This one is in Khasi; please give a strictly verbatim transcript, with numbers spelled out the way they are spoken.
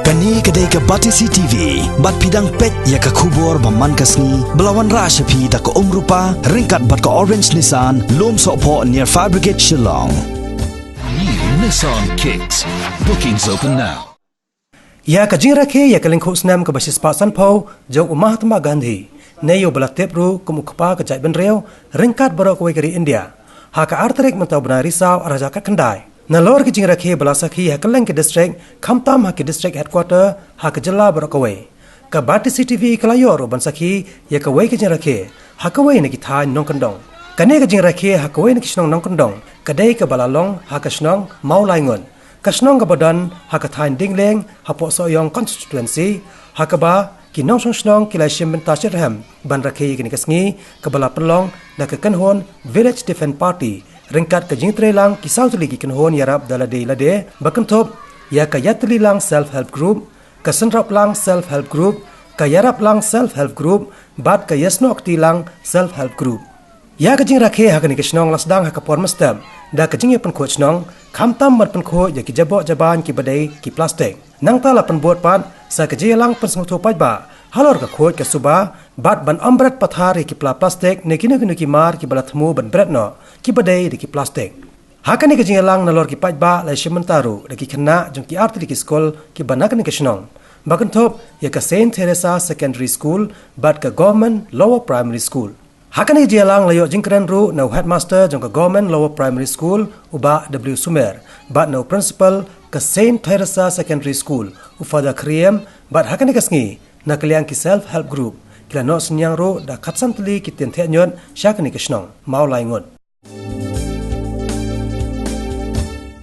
Kane ka dei ka Batesi T V, bad phi dang peit ïa ka khubor ba man ka sngi, ba la wanrah sha phi da ka Umrupa, ryngkat bad ka Orange Nissan, Lumsohphoh near Fire Brigade Shillong. New Nissan Kicks. Bookings open now. Ïa ka jingrakhe ïa ka lyngkhuh snem kaba shispah sanphew jong u Mahatma Gandhi, ne ïa uba la tip ruh kum u kpa ka jaitbynriew, ryngkat baroh kawei ka ri India, ha ka ar tarik mynta u bnai Risaw arhajar khatkhyndai. Nalor ki jingrakhe ba la sakhi ha kylleng ki distrik, khamtam ha ki distrik headquarter ha ka jylla baroh kawei, ka Batesi T V ka la ïoh ruh ban sakhi ïa kawei ka jingrakhe ha kawei na ki thaiñ nongkyndong. Kane ka jingrakhe ha kawei na ki shnong nongkyndong ka dei kaba la long ha ka shnong Mawlaingut, ka shnong kaba don ha ka thaiñ Diengleng, hapoh Sohiong constituency, ha kaba ki nongshong shnong ki la shim bynta shitrhem ban rakhe ïa kane ka sngi, kaba la pynlong da ka kynhun Village Defence Party, ryngkat ka jingtreilang ki saw tylli ki kynhun ïarap da lade lade, ba kynthup ïa ka Ïatylli Lang Self Help Group, ka Synrap Lang Self Help Group, ka Ïarap Lang Self Help Group, bad ka Ïasnohkti Lang Self Help Group. Ïa ka jingrakhe ha kane ka shnong la sdang ha ka por mynstep da ka jingïapynkhuid shnong, khamtam ban pynkhuid ïa ki jaboh jabain kiba dei ki plastik. Nangta la pynbud pat sa ka jingïalang pynsngewthuh paidbah halor ka khuid ka suba, bad ban ym bret pathar ïa ki pla plastik ne kino kino ki mar kiba la thmu ban bret noh kiba dei da ki plastik. Ha kane ka jingïalang nalor ki paidbah la shim bynta ruh da ki khynnah jong ki ar tylli ki skul kiba na kane ka shnong, ba kynthup ïa ka Saint Theresa Secondary School bad ka Government Lower Primary School. Ha kane ka jingïalang la ïoh jingkren ruh na u headmaster jong ka Government Lower Primary School, u Bah W Sumer, bad na u principal ka Saint Theresa Secondary School, u Father Khriem, bad ha kane ka sngi, na ka liang ki Self Help Group ki la noh synñiang ruh da khatsan tylli ki tyntheh ñiut sha kane ka shnong Mawlaingut.